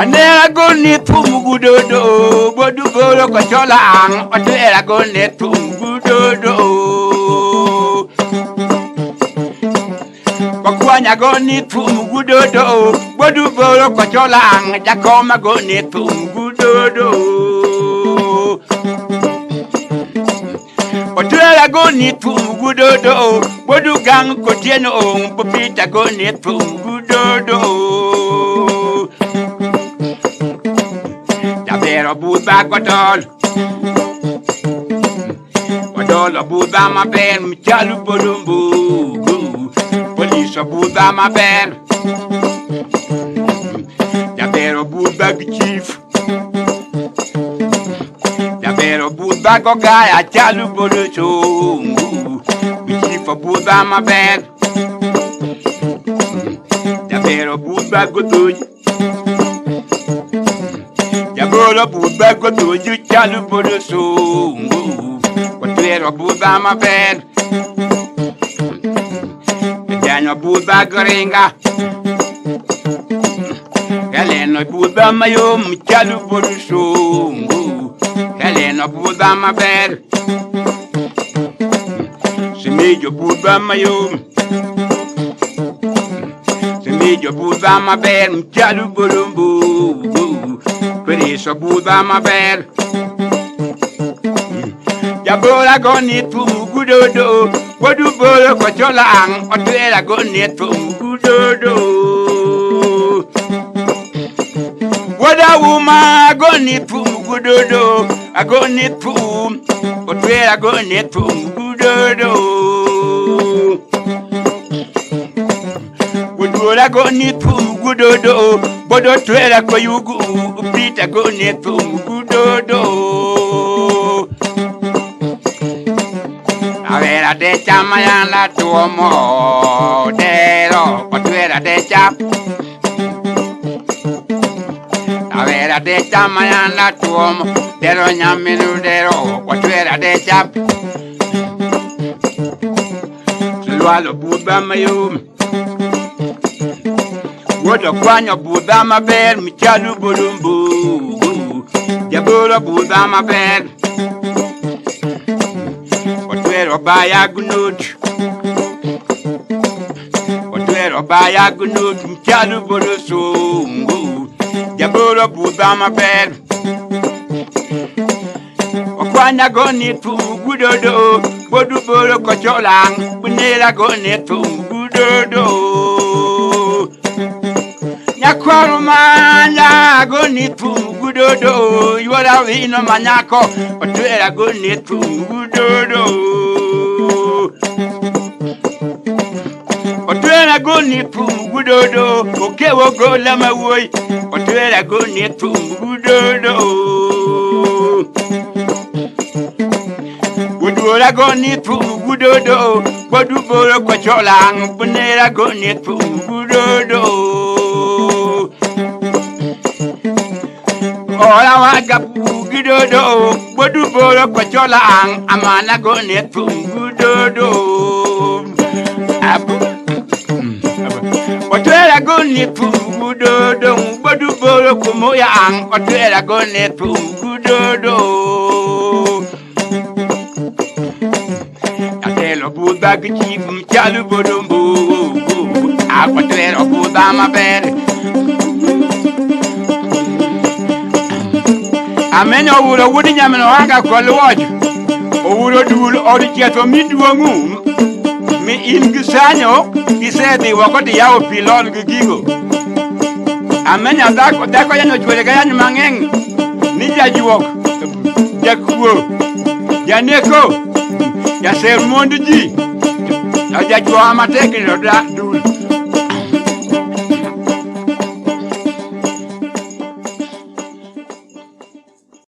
Anera goni thum gudodo, bodu boro kochola ang, otwera goni thum gudodo. Okwanya goni thum gudodo, bodu boro kochola ang, jakoma goni thum gudodo. Otwera goni thum gudodo, bodu gang kotieno ong, bopita goni thum gudodo. Jabero budba godol, godol budba maber, mchalu bolumbu. Police budba maber, Jabero budba gi chief. Jabero budba gogaya chalu boluchungu. Chief budba maber, Jabero budba goduj. Jaboro budba goduj chalu boluchungu. Otwero budba maber, Janyo budba goringa. Helena budba mayom chalu boluchungu. Helena budba maber, Simijo budba mayom. Simijo budba maber, mchalu bolumbu. Periso budba maber. Jabora goni thum gudodo, bodu boro kochola ang, otwera goni thum gudodo. Woda wuma goni thum gudodo, agoni thum, otwera goni thum gudodo. Gudura goni thum gudodo, bodo twera koyugu, upita goni thum gudodo. Avera de chama ya la tuomo dero, otwera de cham. Avera de chama ya la tuomo dero nyaminu dero, otwera de cham. Lualo budba mayum. Wodo kwanyo budba maber, michalu bolumbu. Jaburo budba maber. Otwero baya gunut. Otwero baya gunut, michalu bolusungu. Jaburo budba maber. Okwanya goni thum gudodo, bodu boro kocholang, bunera goni thum gudodo. Nyakwaro manya goni thum gudodo, yuora wino manyako, otwera goni thum gudodo. Otwera goni thum gudodo, okewo gola mawuoyi, otwera goni thum gudodo. Gudura goni thum gudodo, bodu boro kocholang, bunera goni thum gudodo. Ora waga bugidodo, bodu boro kocholang, amana goni thum gudodo. Abu. Otwera goni thum gudodo, bodu boro kumoya ang, otwera goni thum gudodo. Atelo budba gichi mchalu bodumbu, akotwero budba maber. Amenyo owuro wuod nyamino wanga koluoch. Owuro dul od chietho miduong'u mi in gi sanyo isedhi oko tiyawo pi lol gi gigo. Amenyo dhako dhako yanyo chwere ga yanyo mang'eny ni jajuok, jakuo, janeko, jaser mond ji, to jachuo matek to da dul.